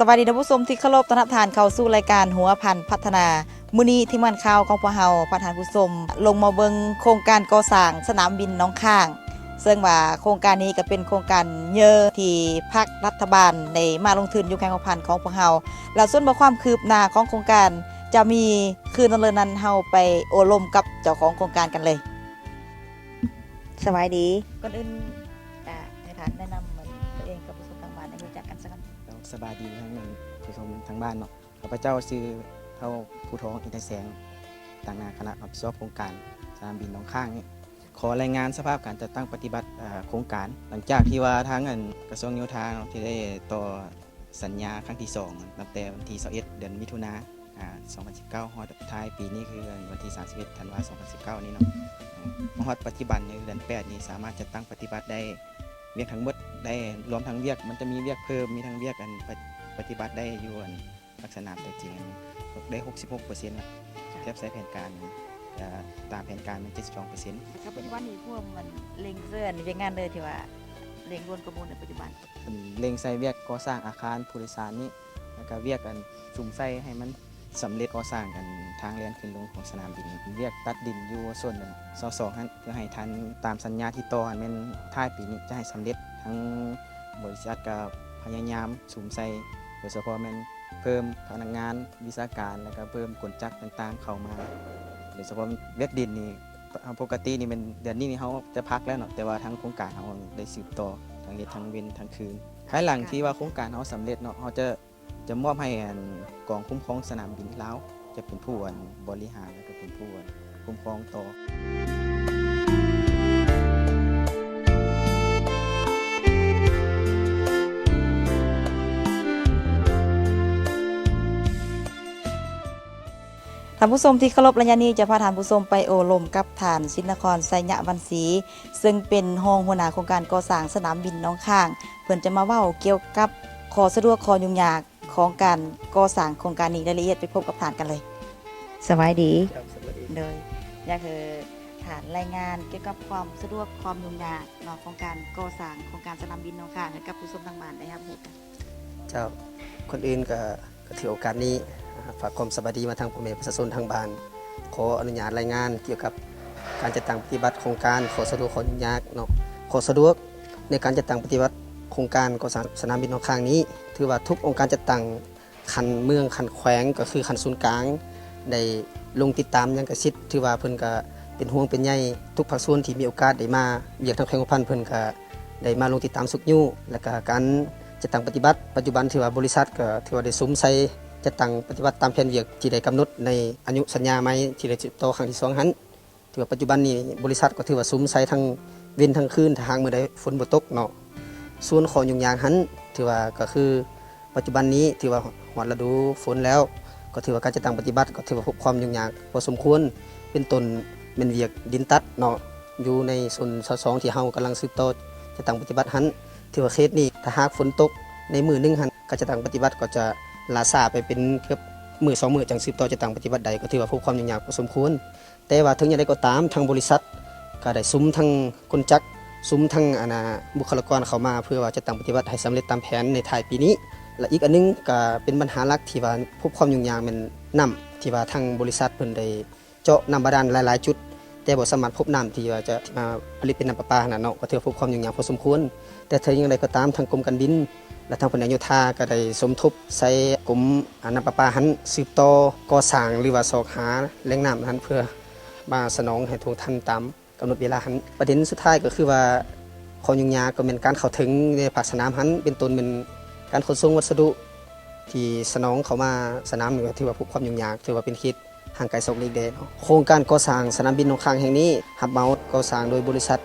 ສະບາຍດີທ່ານຜູ້ຊົມທີ່ເຄົາລົບ, ຕ້ອນຮັບທ່ານເຂົ້າສູ່ລາຍການຫົວພັນພັດທະນາ. ມື້ນີ້ທີມງານຂ່າວຂອງພວກເຮົາ ພາທ່ານຜູ້ຊົມລົງມາເບິ່ງໂຄງການກໍ່ສ້າງສະໜາມບິນໜອງຄ້າງ, ເຊິ່ງວ່າໂຄງການນີ້ກໍເປັນໂຄງການໃຫຍ່ທີ່ພັກລັດຖະບານໄດ້ມາລົງທຶນຢູ່ແຂວງຫົວພັນຂອງພວກເຮົາ. ແລ້ວສ່ວນວ່າຄວາມຄືບໜ້າຂອງໂຄງການຈະມີຄືນນັ້ນເລີນນັ້ນ, ເຮົາໄປໂອ້ລົມກັບເຈົ້າຂອງໂຄງການກັນເລີຍ. ສະບາຍດີ. ກ່ອນອື່ນ ກະໃຫ້ທ່ານແນະນຳຕົວເອງກັບຜູ້ຊົມທາງບ້ານໄດ້ຮູ້ຈັກກັນຊະກ່ອນ. ສະບາຍດີທັງຜູ້ຊົມທາງບ້ານເນາະ. ຂ້າພະເຈົ້າຊື່ທ້າວພູທອງ ອິນທະແສງ, ຕາງໜ້າຄະນະຮັບຜິດຊອບໂຄງການສະໜາມບິນໜອງຄ້າງນີ້. ຂໍລາຍງານສະພາບການຈັດຕັ້ງປະຕິບັດ ເອີ ໂຄງການ ຫຼັງຈາກທີ່ວ່າທາງ ອັນ ກະຊວງໂຍທາເນາະ ທີ່ໄດ້ຕໍ່ສັນຍາຄັ້ງທີສອງ ຕັ້ງແຕ່ວັນທີຊາວເອັດ ເດືອນມິຖຸນາ ອາ ສອງພັນສິບເກົ້າ ຮອດທ້າຍປີນີ້ ຄືວັນທີສາມສິບເອັດ ທັນວາ ສອງພັນສິບເກົ້ານີ້ເນາະ. ມາຮອດປັດຈຸບັນນີ້ ເດືອນແປດນີ້ ສາມາດຈັດຕັ້ງປະຕິບັດໄດ້ ວຽກທັງໝົດໄດ້ ລວມທັງວຽກ ມັນຈະມີວຽກເພີ່ມ ມີທັງວຽກ ອັນ ປະ ປະຕິບັດໄດ້ຢູ່ ອັນ ພາກສະໜາມຕົວຈິງ ອັນ ໄດ້ຫົກສິບຫົກເປີເຊັນລະ. ເທີບໃສ່ແຜນການ ເອີ ຕາມແຜນການແມ່ນເຈັດສິບສອງເປີເຊັນ. ປັດຈຸບັນນີ້ພວກມັນເລັ່ງເສີວຽກງານເລີຍ ທີ່ວ່າເລັ່ງດ່ວນກວ່າໝູ່ໃນປັດຈຸບັນ. ເລັ່ງໃສ່ວຽກກໍ່ສ້າງອາຄານຜູ້ໂດຍສານນີ້ ແລ້ວກະວຽກ ອັນ ສຸມໃສ່ໃຫ້ມັນສຳເລັດ ກໍ່ສ້າງ ອັນ ທາງແລ່ນຂຶ້ນລົງຂອງສະໜາມບິນ, ວຽກຕັດດິນຢູ່ໂຊນ ອັນ ຊາວສອງຫັ້ນ ເພື່ອໃຫ້ທັນຕາມສັນຍາທີ່ຕໍ່ຫັ້ນ ແມ່ນທ້າຍປີນີ້ຈະໃຫ້ສຳເລັດ. ທາງບໍລິສັດກະພະຍາຍາມສຸມໃສ່ ໂດຍສະເພາະແມ່ນເພີ່ມພະນັກງານວິຊາການ ແລ້ວກະເພີ່ມກົນຈັກຕ່າງໆເຂົ້າມາ. ໂດຍສະເພາະວຽກດິນນີ້ ປົກກະຕິນີ້ແມ່ນເດືອນນີ້ນີ້ເຮົາຈະພັກແລ້ວເນາະ, ແຕ່ວ່າທາງໂຄງການເຮົາໄດ້ສືບຕໍ່ ທັງເຮັດທັງເວັນທັງຄືນ. ພາຍຫຼັງທີ່ວ່າໂຄງການເຮົາສຳເລັດເນາະ ເຮົາຈະ ຈະມອບໃຫ້ ອັນ ກອງຄຸ້ມຄອງສະໜາມບິນລາວ ຈະເປັນຜູ້ ອັນ ບໍລິຫານ ແລ້ວກໍເປັນຜູ້ ອັນ ຄຸ້ມຄອງຕໍ່. ທ່ານຜູ້ຊົມທີ່ເຄົາລົບ, ໄລຍະນີ້ຈະພາທ່ານຜູ້ຊົມໄປໂອ້ລົມກັບທ່ານ ສິນນະຄອນ ໄຊຍະວັນສີ ເຊິ່ງເປັນຮອງຫົວໜ້າໂຄງການກໍ່ສ້າງສະໜາມບິນໜອງຄ້າງ. ເພິ່ນຈະມາເວົ້າກ່ຽວກັບຂໍ້ສະດວກ ຂໍ້ຫຍຸ້ງຍາກຂອງການກໍ່ສ້າງໂຄງການນີ້ ລາຍລະອຽດ ໄປພົບກັບທ່ານກັນເລີຍ. ສະບາຍດີ. ໂດຍ ຢາກໃຫ້ທ່ານລາຍງານກ່ຽວກັບຄວາມສະດວກ ຄວາມຫຍຸ້ງຍາກເນາະ ຂອງການກໍ່ສ້າງໂຄງການສະໜາມບິນໜອງຄ້າງ ໃຫ້ກັບຜູ້ຊົມທາງບ້ານໄດ້ຮັບຮູ້ກັນ. ເຈົ້າ, ກ່ອນອື່ນກໍ ກໍຖືໂອກາດນີ້ ອາ ຝາກຄວາມສະບາຍດີມາທາງພໍ່ແມ່ປະຊາຊົນທາງບ້ານ. ຂໍອະນຸຍາດລາຍງານກ່ຽວກັບການຈັດຕັ້ງປະຕິບັດໂຄງການ ຂໍ້ສະດວກ ຂໍ້ຫຍຸ້ງຍາກເນາະ. ຂໍ້ສະດວກໃນການຈັດຕັ້ງປະຕິບັດໂຄງການກໍ່ສ້າງສະໜາມບິນໜອງຄ້າງນີ້ ຖືວ່າທຸກອົງການຈັດຕັ້ງຂັ້ນເມືອງ, ຂັ້ນແຂວງ ກໍຄືຂັ້ນສູນກາງ ໄດ້ລົງຕິດຕາມຢ່າງໃກ້ຊິດ. ຖືວ່າເພິ່ນກໍເປັນຫ່ວງເປັນໃຍທຸກພາກສ່ວນທີ່ມີໂອກາດໄດ້ມາ. ວຽກທາງແຂວງຫົວພັນເພິ່ນກໍ ໄດ້ມາລົງຕິດຕາມຊຸກຍູ້ ແລ້ວກະການຈັດຕັ້ງປະຕິບັດ ປັດຈຸບັນຖືວ່າບໍລິສັດກໍຖືວ່າໄດ້ສຸມໃສ່ຈັດຕັ້ງປະຕິບັດຕາມແຜນວຽກທີ່ໄດ້ກຳນົດໃນອາຍຸສັນຍາໃໝ່ທີ່ໄດ້ສືບຕໍ່ຄັ້ງທີສອງຫັ້ນ. ຖືວ່າປັດຈຸບັນນີ້ບໍລິສັດກໍຖືວ່າສຸມໃສ່ທັງເວັນທັງຄືນ ຖ້າຫາກມື້ໃດຝົນບໍ່ຕົກເນາະ. ສ່ວນຂໍ້ຫຍຸ້ງຍາກຫັ້ນ ຖືວ່າກໍຄື ປັດຈຸບັນນີ້ຖືວ່າຮອດລະດູຝົນແລ້ວ ກໍຖືວ່າການຈັດຕັ້ງປະຕິບັດກໍຖືວ່າພົບຄວາມຫຍຸ້ງຍາກພໍສົມຄວນ ເປັນຕົ້ນແມ່ນວຽກດິນຕັດເນາະ ຢູ່ໃນໂຊນຊາວສອງທີ່ເຮົາກຳລັງສືບຕໍ່ຈັດຕັ້ງປະຕິບັດຫັ້ນ. ຖືວ່າເຂດນີ້ຖ້າຫາກຝົນຕົກໃນມື້ໜຶ່ງຫັ້ນ ການຈັດຕັ້ງປະຕິບັດກໍຈະລ່າຊ້າໄປເປັນເກືອບມື້ສອງມື້ ຈັ່ງສືບຕໍ່ຈັດຕັ້ງປະຕິບັດໄດ້ ກໍຖືວ່າພົບຄວາມຫຍຸ້ງຍາກພໍສົມຄວນ. ແຕ່ວ່າເຖິງຢ່າງໃດກໍຕາມ ທາງບໍລິສັດກໍໄດ້ສຸມທັງກົນຈັກ ສຸມທັງ ອັນນ່າ ບຸກຄະລາກອນເຂົ້າມາ ເພື່ອວ່າຈະຕັ້ງປະຕິບັດໃຫ້ສຳເລັດຕາມແຜນໃນທ້າຍປີນີ້. ແລະ ອີກອັນໜຶ່ງກໍເປັນບັນຫາຫຼັກທີ່ວ່າພົບຄວາມຫຍຸ້ງຍາກແມ່ນນ້ຳ ທີ່ວ່າທາງບໍລິສັດເພິ່ນໄດ້ເຈາະນ້ຳບາດານຫຼາຍໆຈຸດ ແຕ່ບໍ່ສາມາດພົບນ້ຳທີ່ວ່າຈະ ທີ່ມາຜະລິດເປັນນ້ຳປະປາຫັ້ນນະເນາະ ກໍຖືວ່າພົບຄວາມຫຍຸ້ງຍາກພໍສົມຄວນ. ແຕ່ເຖິງຢ່າງໃດກໍຕາມ ທາງກົມການບິນ ແລະ ທາງພະແນກໂຍທາກໍໄດ້ສົມທົບໃສ່ກົມ ອາ ນ້ຳປະປາຫັ້ນ ສືບຕໍ່ກໍ່ສ້າງ ຫຼືວ່າຊອກຫາແຫຼ່ງນ້ຳຫັ້ນ ເພື່ອມາສະໜອງໃຫ້ທົ່ວທັນຕາມກຳນົດເວລາຫັ້ນ. ປະເດັນສຸດທ້າຍກໍຄືວ່າ ຂໍ້ຫຍຸ້ງຍາກກໍແມ່ນການເຂົ້າເຖິງໃນພາກສະໜາມຫັ້ນ ເປັນຕົ້ນແມ່ນການຂົນສົ່ງວັດສະດຸທີ່ສະໜອງເຂົ້າມາສະໜາມນີ້ ກໍຖືວ່າພົບຄວາມຫຍຸ້ງຍາກ ຖືວ່າເປັນເຂດ ຫ່າງໄກສອກຫຼີກແດ່ເນາະ. ໂຄງການກໍ່ສ້າງສະໜາມບິນໜອງຄ້າງແຫ່ງນີ້ ຮັບເໝົາກໍ່ສ້າງໂດຍບໍລິສັດ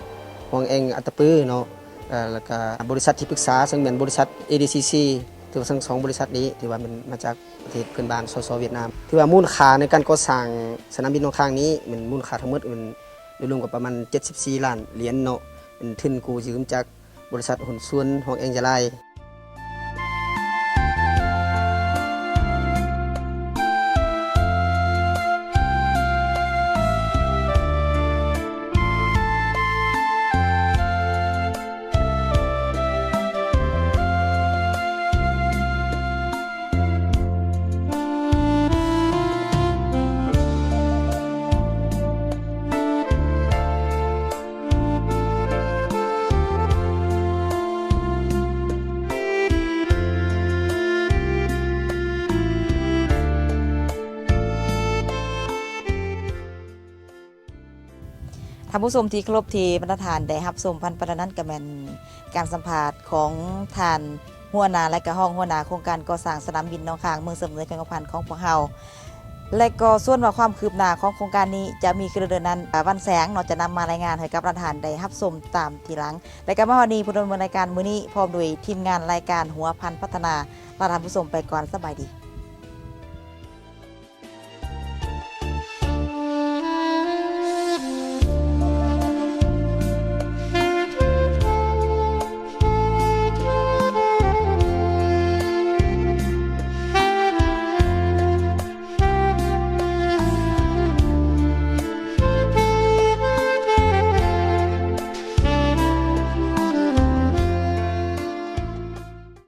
ຮວງແອງ ອັດຕະປື ເນາະ ເອີ ແລ້ວກະບໍລິສັດທີ່ປຶກສາ ເຊິ່ງແມ່ນບໍລິສັດ ເອ ດີ ຊີ ຊີ ຖືວ່າທັງສອງບໍລິສັດນີ້ ຖືວ່າແມ່ນມາຈາກປະເທດເພື່ອນບ້ານ ສສ ຫວຽດນາມ. ຖືວ່າມູນຄ່າໃນການກໍ່ສ້າງສະໜາມບິນໜອງຄ້າງນີ້ ແມ່ນມູນຄ່າທັງໝົດແມ່ນໂດຍລວມກໍປະມານເຈັດສິບສີ່ລ້ານຫຼຽນເນາະ ເປັນທຶນກູ້ຢືມຈາກ ບໍລິສັດຫຸ້ນສ່ວນ ຮວງແອງ ຈະລາຍ. ທ່ານຜູ້ຊົມທີ່ເຄົາລົບ ທີ່ບັນດາທ່ານໄດ້ຮັບຊົມຜ່ານໄປນັ້ນ ກໍແມ່ນການສຳພາດຂອງທ່ານຫົວໜ້າ ແລະ ກໍຮອງຫົວໜ້າໂຄງການກໍ່ສ້າງສະໜາມບິນໜອງຄ້າງ ເມືອງຊຳເໜືອ ແຂວງຫົວພັນ ຂອງພວກເຮົາ ແລະ ກໍສ່ວນວ່າຄວາມຄືບໜ້າຂອງໂຄງການນີ້ຈະມີຄືເດີນນັ້ນ ອາ ວັນແສງເນາະ ຈະນຳມາລາຍງານໃຫ້ກັບບັນດາທ່ານໄດ້ຮັບຊົມຕາມທີຫຼັງ ແລະ ກໍມາຮອດນີ້ ຜູ້ດຳເນີນລາຍການມື້ນີ້ ພ້ອມດ້ວຍທີມງານລາຍການຫົວພັນພັດທະນາ ລາທ່ານຜູ້ຊົມໄປກ່ອນ ສະບາຍດີ.